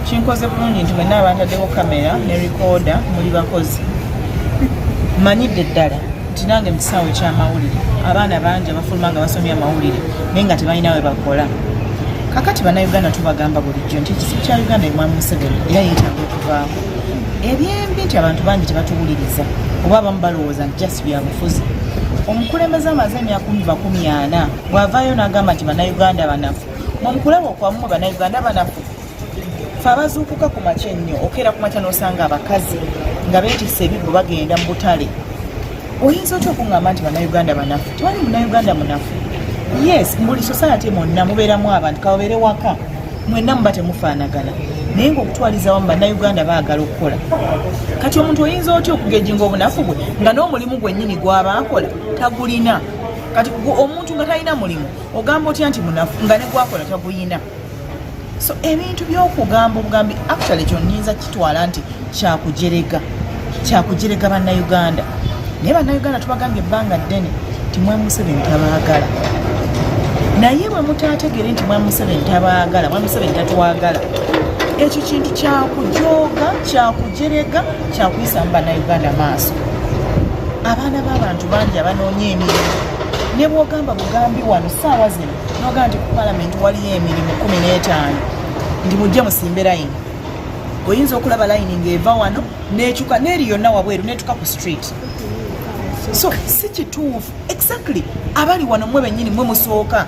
Kinkoze bulungi nti mwenna abantaddewo kamera ne recorder muli bakozi. Mmanyidde ddala nti nange mu kisaawe ky'amawulire abaana bangi abafuluma nga basomye amawulire naye nga tebalina we bakola. Kakati Bannayuganda tubagamba bulijjo nti ekizibu kya Uganda ye Mwami Museveni era yeetaaga okuvaako. Ebyembi nti abantu bangi tebatuwuliriza oba abamu balowooza nti just byabufuzi. Omukulembeze amaze emyaka 40 bw'avaayo n'agamba nti Bannayuganda banafu, mwe mukulaba okwammwe Bannayuganda banafu? Ffe abazuukuka ku makya ennyo, okeera ku makya n'osanga abakazi nga beetisse ebibbo bagenda mu butale. Oyinza otya okungamba nti Bannayuganda banafu? Tewali Munnayuganda munafu. Yes, mu buli society mwonna mubeeramu abantu, kababeere waka, mwenna muba temufaanagana. Naye ng'okutwaliza awamu Bannayuganda baagala okukola. Kati omuntu oyinza otya okugejinga obunafu bwe nga n'omulimu gwennyini gw'aba akola tagulina? Kati omuntu nga talina mulimu ogamba otya nti munafu nga ne gwakola taguyina? So ebintu by'okugamba obugambi actually kyo nnyinza kitwala nti kyakujerega, kyakujerega Bannayuganda. Naye Bannayuganda tubagambye ebbanga ddene nti Mwami Museveni tabaagala. Naye bwe mutaategere nti Mwami Museveni tabaagala, Mwami Museveni tatwagala, ekyo kintu kyakujooga, kyakujerega, kyakuyisaamu Bannayuganda maaso. Abaana b'abantu bangi abanoonya emirimu, ne bw'ogamba bugambi wano ssaawa zino n'ogamba nti ku palamenti waliyo emirimu 15 nti mujje musimbe layini, oyinza okulaba layini ng'eva wano n'ekyuka n'eri yonna wabweru n'etuka ku street. So si kituufu exactly abali wano mwe bennyini mwe musooka,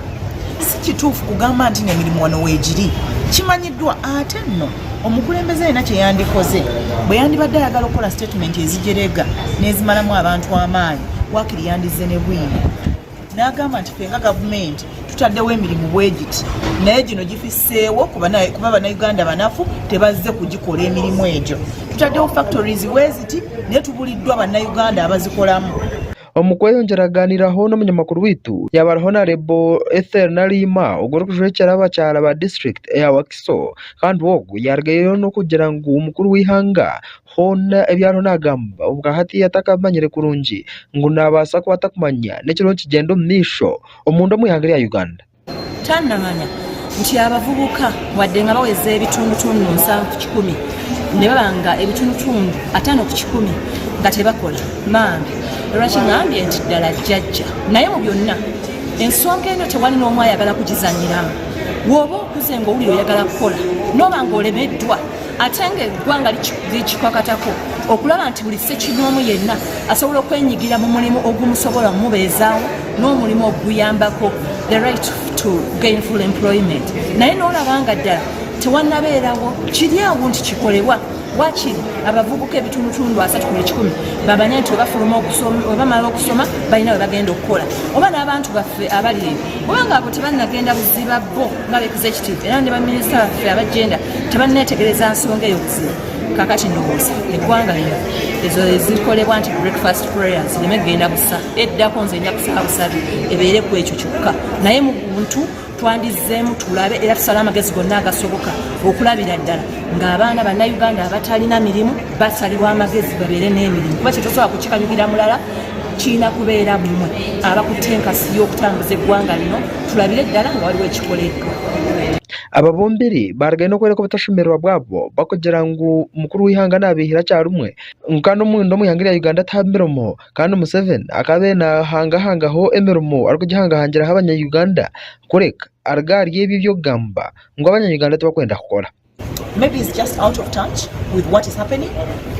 si kituufu kugamba nti n'emirimu wano weegiri, kimanyiddwa. Ate nno omukulembeze yenna kye yandikoze bwe yandibadde ayagala okukola statement ezijerega n'ezimalamu abantu amaanyi, waakiri yandizze ne bwino n'agamba nti ffe nga gavumenti tutaddewo emirimu bwe giti, naye gino gifisseewo kuba Bannayuganda banafu tebazze kugikola emirimu egyo. Tutaddewo factories bwe ziti naye tubuliddwa Bannayuganda abazikolamu. Omu kweyongyera kugaaniiraho n'omunyamakuru waitu, yaaba ari Honarebo Ethel Naliima ogwo orikujwekyera abakyara ba disiturikiti eya Wakiso kandi ogu yaarugayo n'okugira ngu mukuru w'eihanga hoona ebi ariho naagamba obwa hati atakabimanyire kurungi ngu naabaasa kuba atakumanya n'ekiriho nikigyenda omu maisho omunda omu ihanga rya Uganda. Tannamanya nti abavubuka wadde nga baweza ebitundutundu 70 ku 100 ne baba nga ebitundutundu 50% nga tebakola, mambi lwaki ngambye nti ddala jjajja. Naye mu byonna ensonga eno tewali n'omu ayagala kugizannyiramu. Bw'oba okuze ng'owulira oyagala kukola n'oba ng'olemeddwa ate ng'eggwanga likikakatako okulaba nti buli ssekinoomu yenna asobola okwenyigira mu mulimu ogumusobola omubeezaawo n'omulimu oguyambako the right to gainful employment, naye n'olaba nga ddala tewannabeerawo kiri awo nti kikolebwa, wakiri abavubuka ebitundutundu 30% bamanye nti webafuluma webamala okusoma balina we bagenda okukola, oba n'abantu baffe abali eyo kubanga abo tebannagenda buziba bo nga executive era ne baminisita baffe aba gender tebanneetegereza nsonga eyo buziba. Kakati ndowooza eggwanga lino ezo ezikolebwa nti breakfast prayers leme kugenda busa eddako, nze nja kusaba busabi ebeere ku ekyo kyokka, naye mu buntu twandizzeemu tulabe era tusale amagezi gonna agasoboka okulabira ddala ng'abaana bannayuganda abatalina mirimu basalibwa amagezi babeere n'emirimu, kuba kyetosobola kukikanyugira mulala kirina kubeera mmwe abakutte enkasi y'okutambuza eggwanga lino, tulabire ddala nga waliwo ekikoleddwa. Aba bombiri baarugayo n'okworeka obutashemererwa bwabo barikugira ngu mukuru w'eihanga naabeihira kyarumwe ngu kandi omunda omu ihanga rya Uganda tiharimu mirimo kandi Museveni akaba abaire naahangahangaho emirimo arikugihangahangiraho abanya-Uganda kureka aruga ahari ebyo eby'okugamba ngu abanya-Uganda tibakwenda kukora. Maybe he's just out of touch with what is happening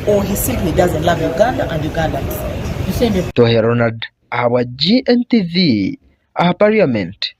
or he simply doesn't love Uganda and Ugandans. Tohera Ronald ahabwa GNTV aha Parliament.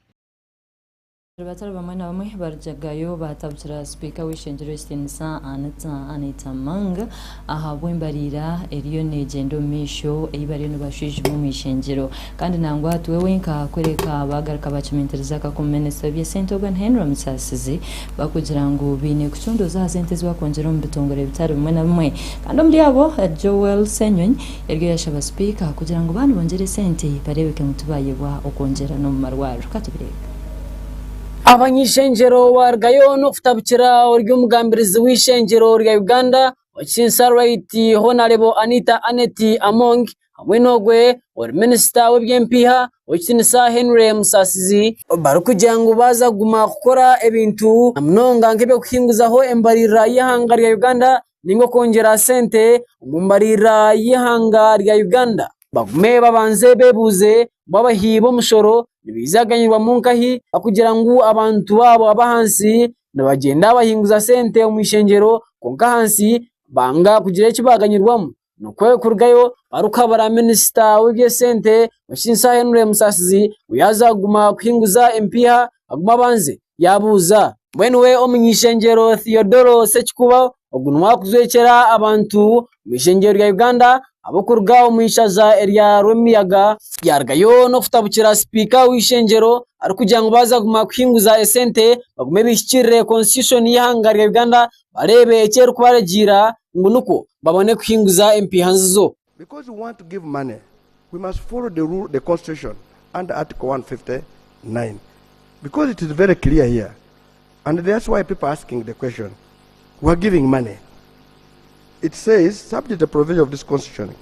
Batari bamwe na bamwe barugyagayo baatabukira sipiika w'eishengyero ekitiinisa Anita Annet Among ahabw'embariira eriyo neegyenda omu maisho ei bariyo nibashwijuma omu ishengyero kandi nangwa tiwe wenka kureka baagaruka baakimentiriza akakumu minisita w'eby'esente Ogan Henry Musasizi Bakugira ngu baine kucondooza aha sente ezi bakwongyera omu bitongore bitari bimwe na bimwe. Kandi omuri abo, Joel Ssenyonyi eriyo yashaba sipiika kugira ngu baaba nibongyera esente bareebeke ngu tibayebwa okwongyera n'omu marwariro. Ka tubireebe. Abany'ishengyero barugayo n'okutabukira ori omugambirizi w'eishengyero rya Uganda, Owekitinisa Right Honarebo Anita Annet Among. hamwe n'ogwe ori minisita w'eby'empiiha Ow'ekitiinisa Henry Musasizi barikugira ngu baaza kuguma kukora ebintu na munonga nk'eby'okuhinguzaho embaririra y'eihanga rya Uganda ninga okwongyera sente omu mbaririra y'eihanga rya Uganda. Bagume babanze bebuuze ngu abahi b'omushoro nibaija kuganyirwamu nkahi kugira ngu abantu abo ab'ahansi nibagyenda bahinguza sente omu ishengyero kwonka ahansi banga kugira eki baganyirwamu. Nikwo kurugayo barikuhabura minisita w'eby'esente Owekitinisa Henry Musasizi ngu yaaza kuguma kuhinguza empiiha agume abanze yaabuuza. Mbwenu we omuny'ishengyero Theodore Ssekikubo ogu niwe arikujwekyera abantu omu ishengyero rya Uganda abarikuruga omu ishaza erya Rwemiyaga yaarugayo n'okutabukira sipiika w'eishengyero arikugira ngu baaza kuguma kuhinguza esente bagume bahikirire constitution y'eihanga rya Uganda bareebe eki erikubaragiira ngu nikwo babone kuhinguza empiiha nzizo. Because we want to give money, we must follow the rule, the constitution under Article 159. Because it is very clear here. And that's why people are asking the question. We are giving money. It says, subject to the provision of this constitution,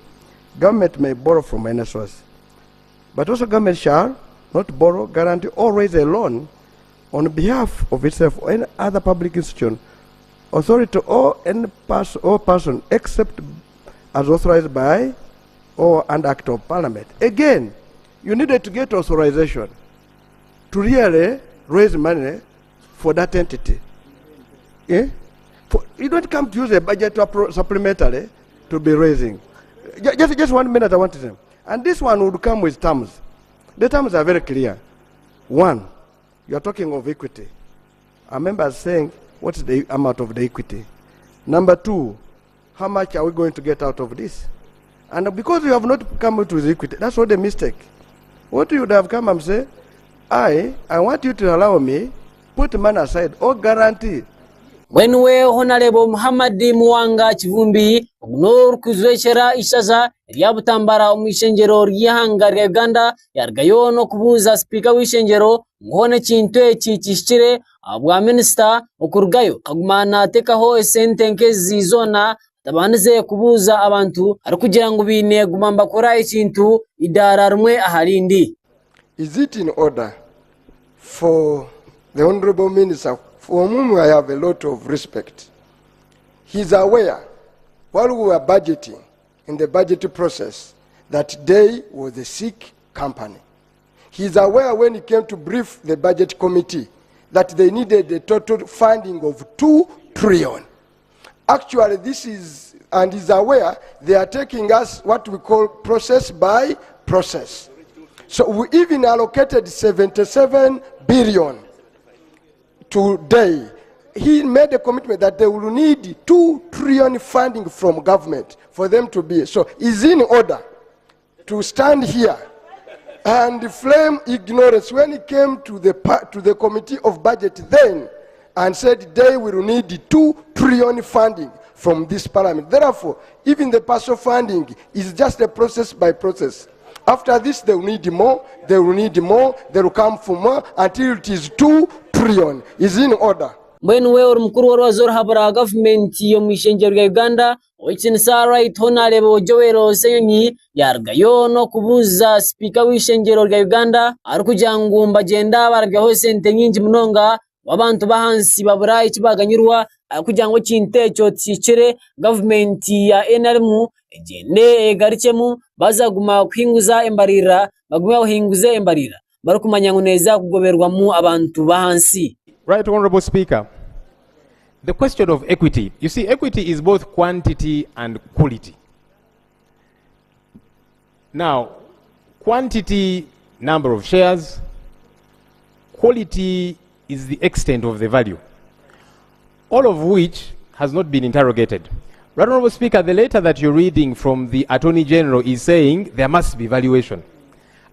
government may borrow from any source. But also government shall not borrow, guarantee, or raise a loan on behalf of itself or any other public institution, authority, or any or person except as authorized by or under act of parliament. Again, you needed to get authorization to really raise money for that entity. Eh? You don't come to use a budget supplementary to be raising. Just 1 minute I want to say. And this one would come with terms. The terms are very clear. One, you are talking of equity. Our members saying, what's the amount of the equity? Number two, how much are we going to get out of this? And because you have not come out with equity, that's not a mistake. What you would have come and say, I want you to allow me, put money aside or guarantee. Mbwenu we Honourable Muhammad Muwanga Kivumbi ogu n'orikujwekyera ishaza erya Butambara omu ishengyero ry'eihanga rya Uganda yarugayo n'okubuuza sipiika w'eishengyero ngu hoona ekintu eki kihikire ahabwa minisita okurugayo akaguma naateekaho esente nk'ezi zoona atabandize kubuuza abantu arikugira ngu baine kuguma nibakora ekintu idaara rimwe aha rindi. Is it in order for the Honorable Minister, for whom I have a lot of respect, he's aware while we were budgeting in the budget process that Day was a sick company. He's aware when he came to brief the budget committee that they needed a total funding of 2 trillion. Actually, this is, and he's aware they are taking us what we call process by process. So we even allocated 77 billion today. He made a commitment that they will need 2 trillion funding from government for them to be. So is in order to stand here and flame ignorance when he came to the committee of budget then and said they will need 2 trillion funding from this parliament. Therefore, even the partial funding is just a process by process. After this, they will need more, they will need more, they will come for more until it is 2 trillion. Is in order. Mbwenu we ori mukuru w'orwazo oruhabura gavumenti omu ishengyero rya Uganda Owekitinisa Right Honourable Joel Ssenyonyi yarugayo n'okubuuza sipiika w'eishengyero rya Uganda arikugira ngu nibagyenda barabyaho esente nyingi munonga abantu b'ahansi babura eki baganyirwa kugira ngu ekintu ekyo kihikire gavumenti ya NRM egyende egarukyemu baza kuguma kuhinguza embaririra bagume bahinguze embaririra barikumanya ngu neeza kugoberwamu abantu b'ahansi. Right, Honorable Speaker. The question of equity. You see, equity is both quantity and quality. Now, quantity, number of shares, quality is the extent of the value, all of which has not been interrogated. Right, Honorable Speaker, the letter that you're reading from the Attorney General is saying there must be valuation.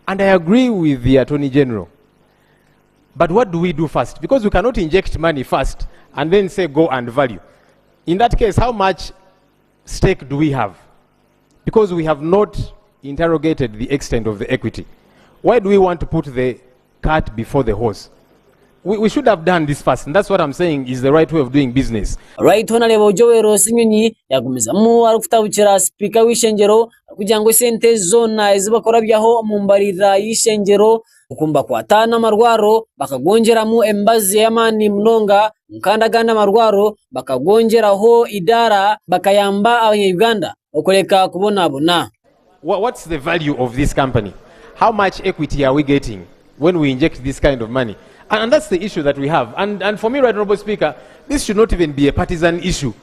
And I agree with the Attorney General. But what do we do first? Because we cannot inject money first and then say go and value. In that case, how much stake do we have? Because we have not interrogated the extent of the equity. Why do we want to put the cart before the horse? We, we should have done this first, and that's what I'm saying is the right way of doing business. Right Honarebo Joel Ssenyonyi yagumizamu arikutabukira sipiika w'eishengyero arikugira ngu esente ezi zoona ezi barikurabyaho omu mbaririra y'eishengyero oku nibakwata n'amarwaro bakagongyeramu emibazi ey'amaani munonga kandi agandi amarwaro bakagongyeraho eidaara bakayamba abanya Uganda okureka kubonabona. What's the value of this company? How much equity are we getting when we inject this kind of money? And, and that's the issue that we have. And, and for me, Right Honorable Speaker, this should not even be a partisan issue.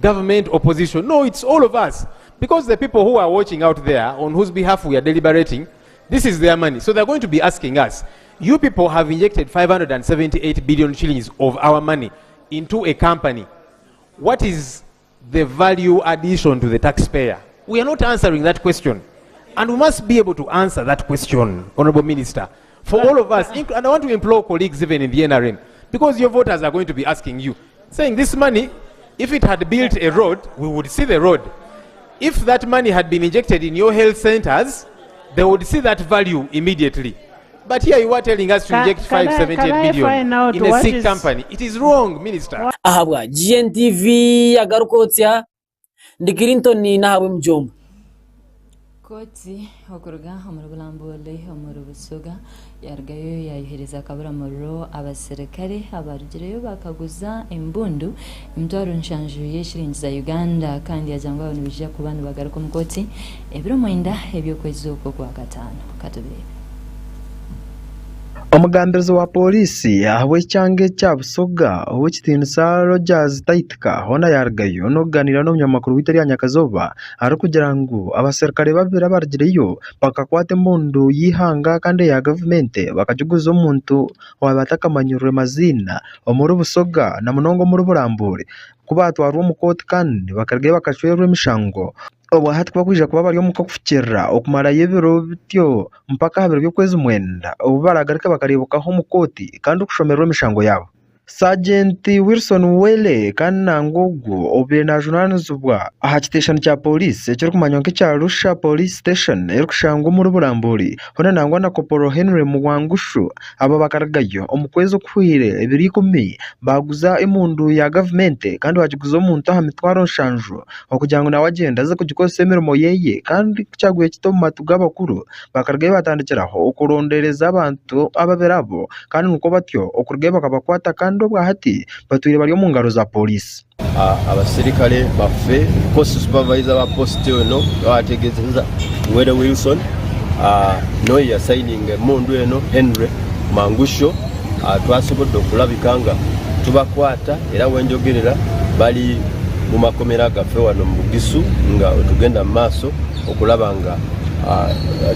Government, opposition. No, it's all of us. Because the people who are watching out there, on whose behalf we are deliberating, this is their money. So they're going to be asking us, you people have injected 578 billion shillings of our money into a company. What is the value addition to the taxpayer? We are not answering that question. And we must be able to answer that question, Honorable Minister, for all of us. And I want to implore colleagues even in the NRM, because your voters are going to be asking you, saying this money, if it had built a road, we would see the road. If that money had been injected in your health centers, they would see that value immediately. But here you are telling us to inject 578 billion in a sick company. It is wrong, Minister. Ahabwa GNTV agaruka otsya ndi Clinton nahabwe Mujomba. Kooti okuruga omuri Bulambuli omuri Busoga yarugayo yayohereza akaburamuriro abaserikare abarugireyo bakaguza embundu 700,000 y'eshiringi za Uganda kandi yagira ngu abo nibaija kuba nibagaruka omu kooti ebiro 9 eby'okwezi okwo kwa kataano. Katubireebe. Omugambirizi wa pooriisi ahabw'ekyanga ekya Busoga ow'ekitiinisa Rogers Taitika hoona yaarugayo n'okugaaniira n'omunyamakuru waitu erya Nyakazooba arikugira ngu abaserukare babiri abarugireyo bakakwata embundu y'eihanga kandi eya gavumenti bakagiguza omuntu owaaba atakamanyirwe maziina omuri Busoga na munonga omuri Bulambuli ku baatwarwa omu kooti kandi bakarugayo bakacwerwa emishango. Obwo hati ku barikwija kuba bari omu k'okuhikiirira okumarayo ebiro bityo mpaka aha biro by'okwezi mwenda obu baraagaruke bakareebukaho omu kooti kandi okushomerwa emishango yaabo. Sajenti Wilson Were kandi nangwa ogwo obaire najunaanizibwa aha kiteeshani kya pooriisi ekirikumanywa nk'ekya Arusha Police Station erikushangwa omuri Bulambuli hoona nangwa na Koporo Henry Muwangushu aba bakarugayo omu kwezi okuhweire ebiro ikumi baaguza emundu ya gavumenti kandi baagiguza omuntu aha mitwaro 7 okugira ngu nawe agyende aze kugikozesa emirimo yeye kandi ku kyagwire kiti omu matu g'abakuru bakarugayo batandikiraho okurondereza abantu ababiri abo kandi nikwo batyo okurugayo bakabakwata kandi obwa hati batwire bari omu ngaro za pooriisi. Abasirikale baffe post supervisor wa post eno bategezeza Were Wilson noyo yasayininga emundu eno Henry Mangusho twasobodde okulabika nga tubakwata era wenjogerera bali mu makomera gaffe wano mu Bugisu nga tugenda mu maaso okulaba nga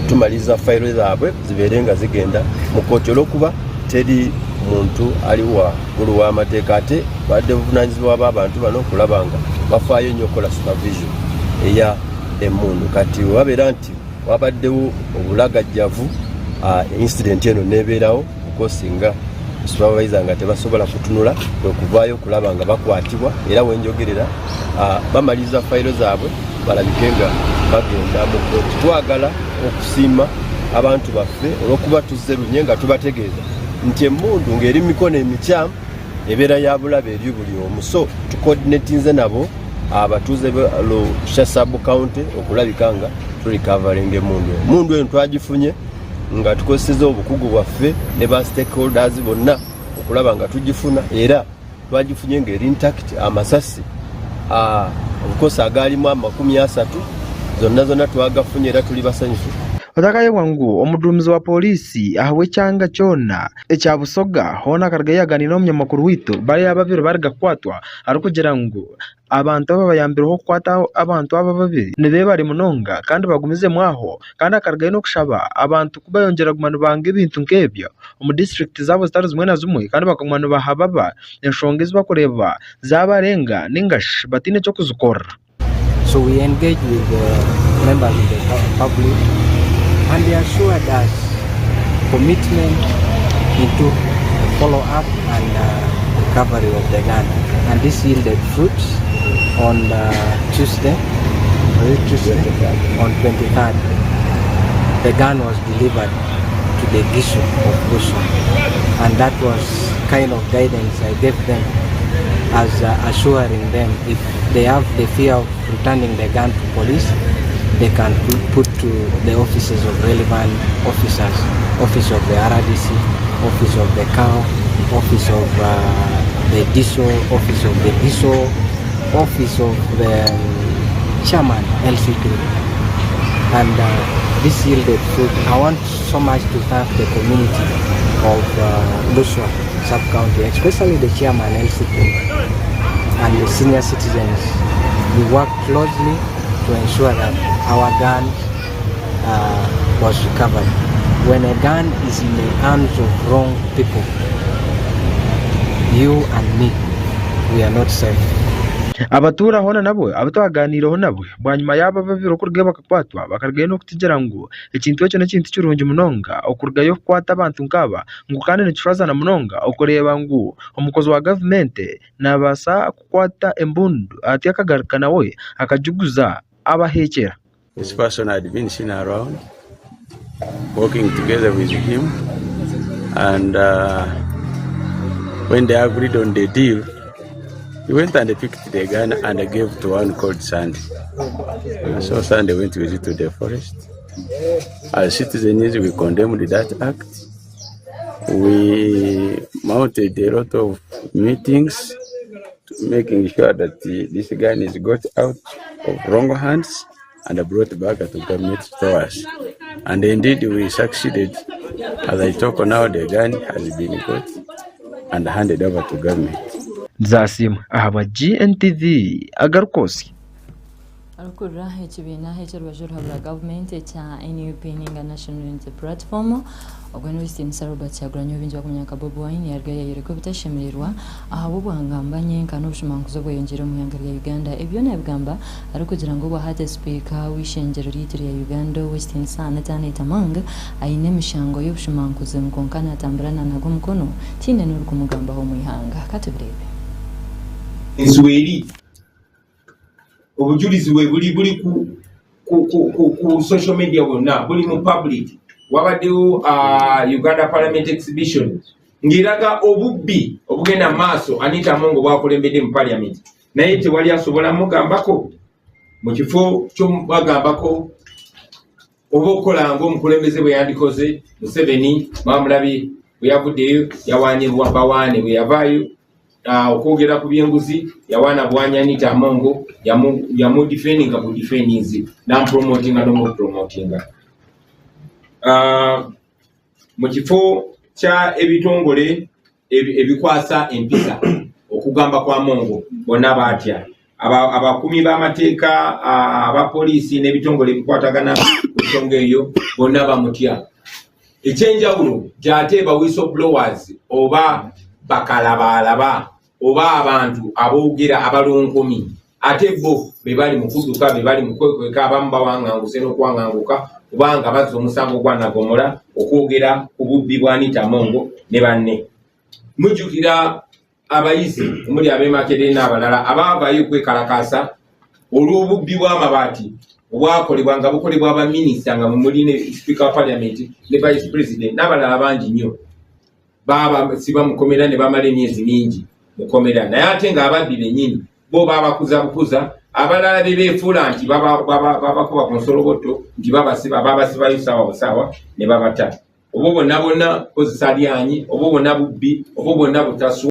tumaliza fayiro zaabwe zibeere nga zigenda mu kooti olwokuba teri muntu ali waggulu w'amateeka ate badde buvunanyizibwa bw'abantu bano okulaba nga bafaayo nnyo okukola supervision eya emmundu kati webabeera nti wabaddewo obulagajjavu incident eno nebeerawo kuko singa supervisor nga tebasobola kutunula kwe kuvaayo okulaba nga bakwatibwa era wenjogerera bamaliriza fayiro zaabwe balabike nga bagenda mu kooti. Twagala okusiima abantu baffe olw'okuba tuzze lunye nga tubategeeza nti emmundu ng'eri mu mikono emikyamu ebeera ya bulabe eri buli omu, so tucoordinatinze nabo abatuuze ba Lusha sub county okulabika nga turecoveringa emmundu eno. Emmundu eno twagifunye nga tukozesezza obukugu bwaffe ne ba stakeholders bonna okulaba nga tugifuna era twagifunye ng'eri intact, amasasi of course agaalimu 30 zonna zonna twagafunye era tuli basanyufu. Otakayebwa ngu omuduumizi wa pooriisi ahabw'ekyanga kyona ekya Busoga hoona akarugayo yaaganiira n'omunyamakuru waitu bariya babiri bariga kukwatwa arikugira ngu abantu aba bayambireho kukwata abantu aba babiri nibeebare munonga kandi bagumizemu aho kandi akarugayo n'okushaba abantu ku bayongyera kuguma nibanga ebintu nk'ebyo omu disiturikiti zaabo zitari zimwe na zimwe kandi bakaguma nibahababa enshonga ezi barikureeba zaabarenga nainga shi bataine ky'okuzikora. So we engage with the members of the public and they assured us commitment into follow up and recovery of the gun. And this yielded fruits on Tuesday, was it Tuesday? On 23rd, the gun was delivered to the Gisu of Buso, and that was kind of guidance I gave them as uh, assuring them if they have the fear of returning the gun to police, they can put to the offices of relevant officers, office of the RDC, office of the CAO, office of uh, the DISO, office of the DISO, office of the um, chairman, LC3. And uh, this yielded fruit. I want so much to thank the community of uh, Luswa sub-county, especially the chairman, LC3, and the senior citizens. We work closely to ensure that our gun uh, was recovered. When a gun is in the hands of wrong people, you and me, we are not safe. Abatuura hoona nabo abu twaganiireho nabo bwanyima yaabo ababiri okurugayo bakakwatwa bakarugayo n'okutugira ngu ekintu ekyo n'ekintu kirungi munonga okurugayo kukwata abantu nk'aba ngu kandi nikishwazana munonga okureeba ngu omukozi wa gavumenti naabaasa kukwata embundu ati akagaruka nawe akagiguza abaheekyera. This person had been seen around, working together with him, and when they agreed on the deal, he went and picked the gun and gave to one called Sandy. So Sandy went with it to the forest. As citizens, we condemned that act. We mounted a lot of meetings, making sure that this gun is got out of wrong hands and brought back to government stores. And indeed, we succeeded. As I talk now, the gun has been got and handed over to government. Nzasiima ahabwa GNTV agarikosya. Arikukurira ekibiina eky'orubaju oruhabura gavumenti ekya NUP ninga National Unity Platform ogwo ni Ow'ekitiinisa Robert Kyagulanyi ou baingi barikumanya nka Bobi Wine yarugayo yayoreka obutashemererwa ahabw'obuhangamba nyenka n'obushumankuzi obweyongyeire omu ihanga rya Uganda. Ebi byona yabigamba arikugira ngu obwahati sipiika w'eishengyero ryaitu rya Uganda Ow'ekitiinisa Anita Annet Among aine emishango y'obushumankuzi ngu kwonka natambura nanaga omukono tihaine n'orikumugambaho omu ihanga. Katubireebe. Ensi weri, obujurizi weburi buri ku social media bwonna buri mu public. Wabaddewo Uganda Parliament exhibition ng'eraga obubbi obugenda mu maaso Anita Among bwakulembedde mu parliament, naye tewali asobola mugambako. Mu kifo ky'omubagambako oba okukola ng'omukulembeze bwe yandikoze, Museveni mwamulabye bwe yavuddeyo yawaanye bawaane, bwe yavaayo okwogera ku byenguzi yawaana buwaanyi Anita Among, yamudifendinga bu difendinzi n'amupromotinga n'omupromotinga. Mu kifo kya ebitongole ebikwasa empisa okugamba kwa Among bonna baatya. Abakuumi b'amateeka, abapoliisi n'ebitongole ebikwatagana ku nsonga eyo bonna bamutya. Ekyenjawulo gy'ate ba whistleblowers oba bakalabaalaba oba abantu aboogera abalonkomi, ate bo be bali mu kudduka, be bali mu kwekweka, abamu bawanganguse n'okuwanganguka kubanga bazza omusango gwa Nagomola okwogera ku bubbi bwa Anita Among ne banne. Mujjukira abayizi omuli ab'e Makerere n'abalala abaavaayo okwekalakaasa olw'obubbi bw'amabaati obwakolebwa nga bukolebwa abaminisita nga mwe muli ne sipiika wa parliament ne vice president n'abalala bangi nnyo. Baabasiba mukomera ne bamala emyezi mingi mukomera, naye ate ng'ababbi bennyini bo babakuza bukuza. Abalala be beefuula nti babakuba ku nsolobotto nti babasiba, babasibayo saawa busaawa ne babata. Obwo bwonna bwonna kozesa lyanyi, obwo bwonna bubbi, obwo bwonna butaswa.